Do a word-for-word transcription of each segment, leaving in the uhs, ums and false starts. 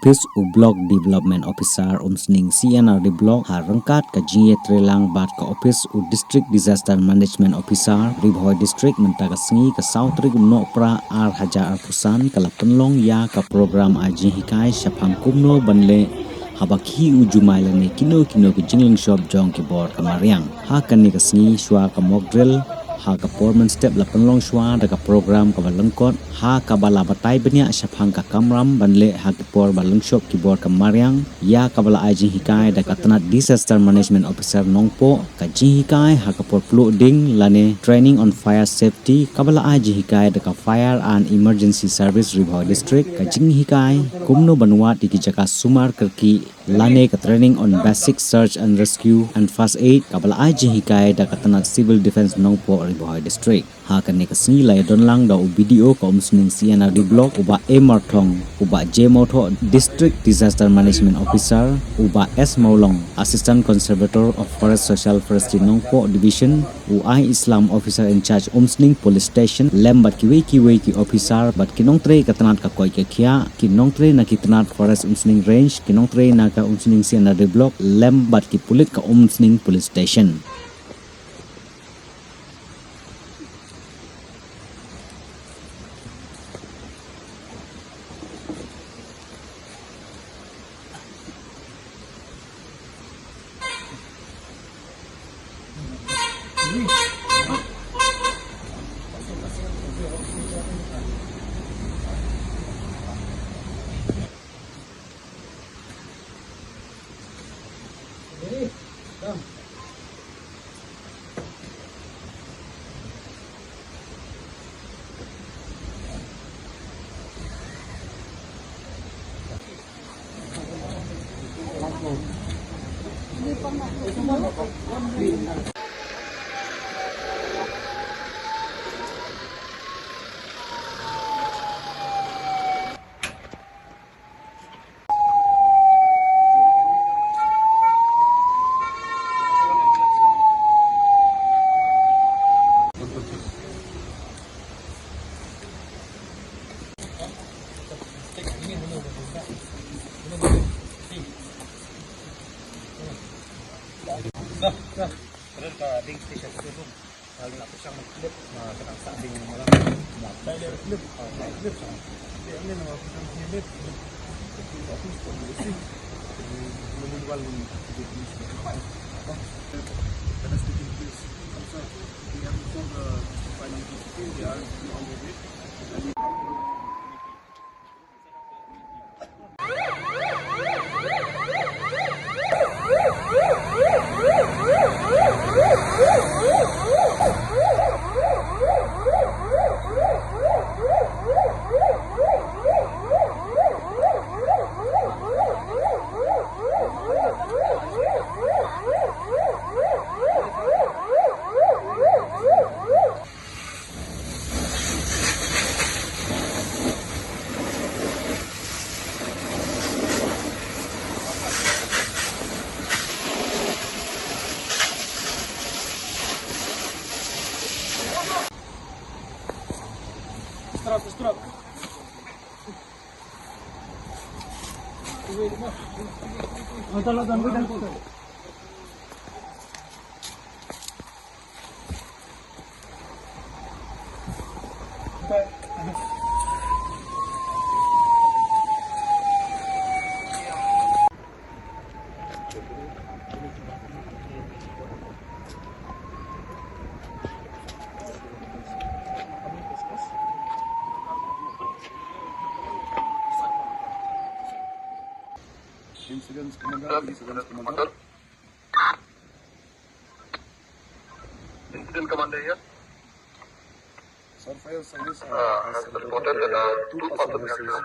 ophis u Block Development Officer Umsning C and RD Block ha ryngkat ka jingïatreilang bad ka ophis u District Disaster Management Officer Ri Bhoi District mynta ka sngi ka saw tarik u Nohprah ar hajar arphew san ka la pynlong ïa ka program ai jinghikai shaphang kumno ban leh haba khih u jumai lane kino kino ki jinglong shop jong ki bor ka mariang. Ha kane ka sngi shuwa ka mock drill ha ka por mynstep la pynlong shuwa da ka program kaba lyngkot ha kaba la batai bniah shaphang ka kamram ban leh ha ki por ba lyngshop ki bor ka mariang, ïa kaba la ai jinghikai da ka tnat Disaster Management Officer Nongpoh. Ka jinghikai ha ka por pluh ding lane Training on Fire Safety kaba la ai jinghikai da ka Fire and Emergency Service Ri Bhoi District. Ka jinghikai kumno ban wad ïa ki jaka sumar kyrkieh lane ka Training on Basic Search and Rescue and First Aid kaba la ai jinghikai da ka tnat Civil Defence Nongpoh Ri Bhoi District. Ha kane ka sngi la ïadon lang da u BDO ka Umsning C and RD Block, u Bah A Marthong, u Bah J Mawthoh District Disaster Management Officer, u Bah S Mawlong Assistant Conservator of Forest Social Forestry Nongpoh Division, u I Islam Officer in Charge Umsning Police Station lem bad kiwei kiwei ki officer bad ki nongtrei ka tnat ka koit ka khiah, ki nongtrei na ki tnat Forest Umsning Range, ki nongtrei na ka Umsning C and RD Block lem bad ki pulit ka Umsning Police Station. Incidents Commander, Incidents Commander. Incident Commander here. Sir, fire service, uh, has reported that, uh, two persons were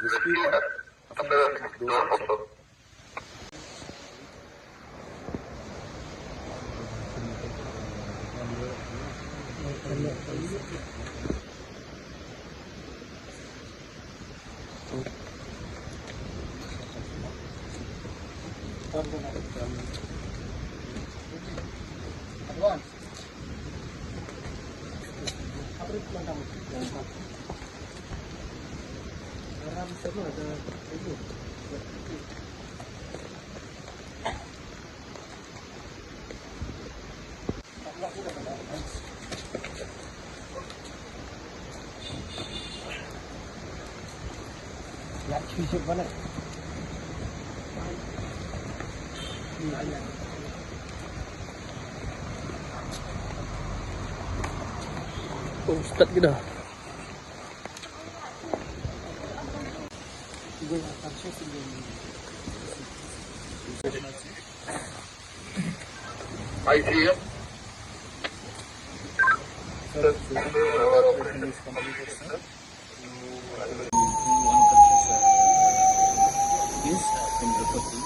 rescued at After door also. Advance. Apa dia pulang kamu? Dalam sana ada itu. Oh, start kita. I T M. Yes, from the property.